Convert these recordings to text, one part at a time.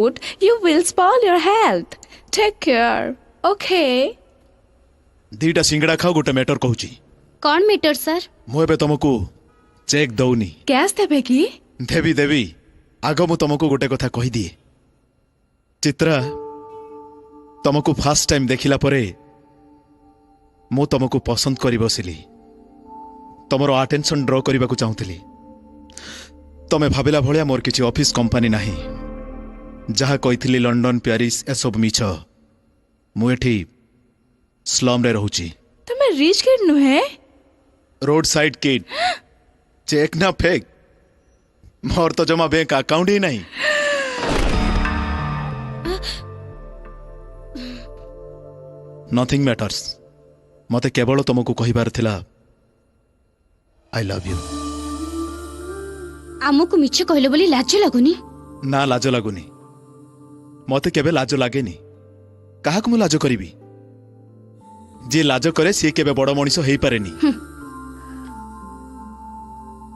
You will spoil your health. Take care, okay? ଦିଟା ସିଙ୍ଗଡ଼ା ଖାଅ, ଗୋଟେ ମ୍ୟାଟର କହୁଛି। କ'ଣ ମ୍ୟାଟର ସାର୍? ମୁଁ ଏବେ ତମକୁ ଚେକ୍ ଦଉନି। କ୍ୟାସ୍ ଦେବେ କି? ଦେବି ଦେବି, ଆଗ ମୁଁ ତମକୁ ଗୋଟେ କଥା କହିଦିଏ। ଚିତ୍ରା, ତମକୁ ଫାର୍ଷ୍ଟ ଟାଇମ୍ ଦେଖିଲା ପରେ ମୁଁ ତମକୁ ପସନ୍ଦ କରି ବସିଲି। ତମର ଆଟେନସନ୍ ଡ୍ର କରିବାକୁ ଚାହୁଁଥିଲି। ତମେ ଭାବିଲା ଭଳିଆ ମୋର କିଛି ଅଫିସ୍ କମ୍ପାନୀ ନାହିଁ। ଯାହା କହିଥିଲି ଲଣ୍ଡନ, ପ୍ୟାରିସ୍, ଏସବୁ ମିଛ। ମୁଁ ଏଠି ସ୍ଲମ୍ରେ ରହୁଛି। ତମେ ରିଚ୍ କିଡ୍ ନୁହେଁ? Road side kid. ଚେକ୍ ନା ଫେକ୍, ମୋର ତ ଜମା ବ୍ୟାଙ୍କ ଆକାଉଣ୍ଟ ହିଁ ନାହିଁ। Nothing matters. ମତେ କେବଳ ତମକୁ କହିବାର ଥିଲା, I love you. ଆମକୁ ମିଛ କହିଲ ବୋଲି ଲାଜ ଲାଗୁନି? ନା, ଲାଜ ଲାଗୁନି। ମତେ କେବେ ଲାଜ ଲାଗେନି। କାହାକୁ ମୁଁ ଲାଜ କରିବି? ଯିଏ ଲାଜ କରେ, ସିଏ କେବେ ବଡ଼ ମଣିଷ ହେଇପାରେନି।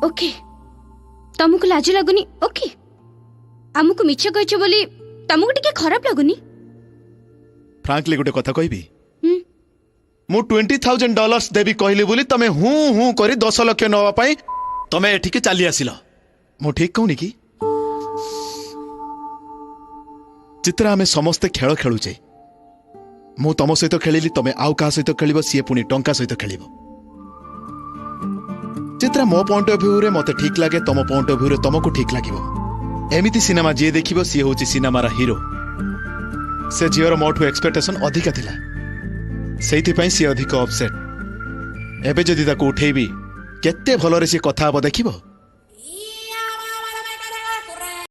ଓକେ, ତମକୁ ଲାଜ ଲାଗୁନି, ଓକେ। ଆମକୁ ମିଛ କହିଛ ବୋଲି ତମକୁ ଟିକେ ଖରାପ ଲାଗୁନି? ଫ୍ରାଙ୍କଲି ଗୋଟେ କଥା କହିବି? ମୁଁ $20,000 ଦେବି କହିଲି ବୋଲି ତମେ ହୁଁ ହୁଁ କରି 10 ଲକ୍ଷ ନେବା ପାଇଁ ତମେ ଏଠିକି ଚାଲି ଆସିଲ। ମୁଁ ଠିକ କହୁନି କି? ଚିତ୍ରା, ଆମେ ସମସ୍ତେ ଖେଳ ଖେଳୁଛେ। ମୁଁ ତମ ସହିତ ଖେଳିଲି, ତମେ ଆଉ କାହା ସହିତ ଖେଳିବ, ସିଏ ପୁଣି ଟଙ୍କା ସହିତ ଖେଳିବ। ଚିତ୍ରା, ମୋ ପଏଣ୍ଟ ଅଫ ଭ୍ୟୁରେ ମତେ ଠିକ ଲାଗେ, ତମ ପଏଣ୍ଟ ଅଫ ଭ୍ୟୁରେ ତମକୁ ଠିକ ଲାଗିବ। ଏମିତି ସିନେମା ଯିଏ ଦେଖିବ, ସିଏ ହଉଛି ସିନେମାର ହିରୋ। ସେ ଝିଅର ମୋଠୁ ଏକ୍ସପେକ୍ଟେସନ ଅଧିକା ଥିଲା, ସେଇଥିପାଇଁ ସିଏ ଅଧିକ ଅପସେଟ୍। ଏବେ ଯଦି ତାକୁ ଉଠେଇବି, କେତେ ଭଲରେ ସିଏ କଥା ହବ ଦେଖିବ।